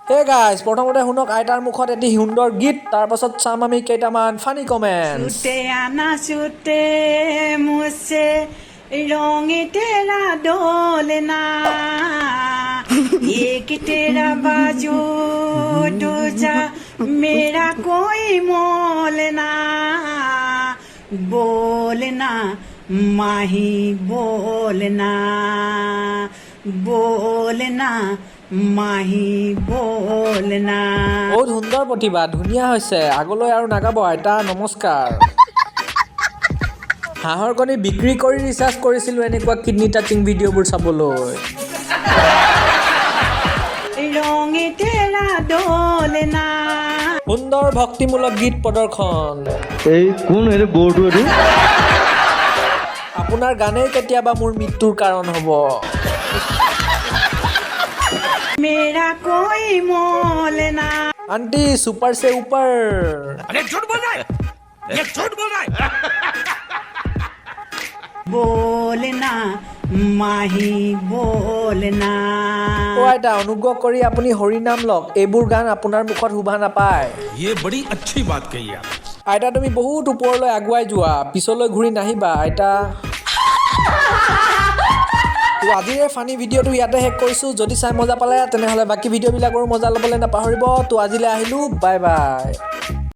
Hey guys, প্ৰথমতে শুনক আইতাৰ মুখত এটি সুন্দৰ গীত, তাৰ পাছত চাম আমি কেইটামান ফানি কমেণ্টছ। छूटे आना छूटे मुझसे रंग तेरा डोलना, एक तेरा बाजू दूजा मेरा कोई मोल ना। बोलना माही बोलना, बोलना माही बोलना। বহুত সুন্দৰ প্ৰতিভা, ধুনীয়া হৈছে। আগলৈ আৰু নাগাব আইতা, নমস্কাৰ। হাঁহৰ কণী বিক্ৰী কৰি ৰিচাৰ্জ কৰিছিলোঁ এনেকুৱা কিডনী টাচিং ভিডিঅ'বোৰ চাবলৈ। रंग तेरा डोलना। সুন্দৰ ভক্তিমূলক গীত প্ৰদৰ্শন। এই কোন এইটো গৰুটো এইটো? আপোনাৰ গানেই কেতিয়াবা মোৰ মৃত্যুৰ কাৰণ হ'ব। मेरा कोई मोल ना। আণ্টি সুপাৰ চে উপৰ। अरे, झूठ बोल रहा है ये, झूठ बोल रहा है। बोलना माही बोलना। অ' আইতা, অনুগ্ৰহ কৰি আপুনি হৰি নাম লওক। এইবোৰ গান আপোনাৰ মুখত শোভা নাপায়। ये बड़ी अच्छी बात कही आप। আইতা, তুমি বহুত ওপৰলৈ আগুৱাই যোৱা, পিছলৈ ঘূৰি নাহিবা আইতা। তো আজিৰ এই ফানি ভিডিঅ'টো ইয়াতে শেষ কৰিছোঁ। যদি চাই মজা পালে, তেনেহ'লে বাকী ভিডিঅ'বিলাকৰো মজা ল'বলৈ নাপাহৰিব। তো আজিলৈ আহিলোঁ, বাই বাই।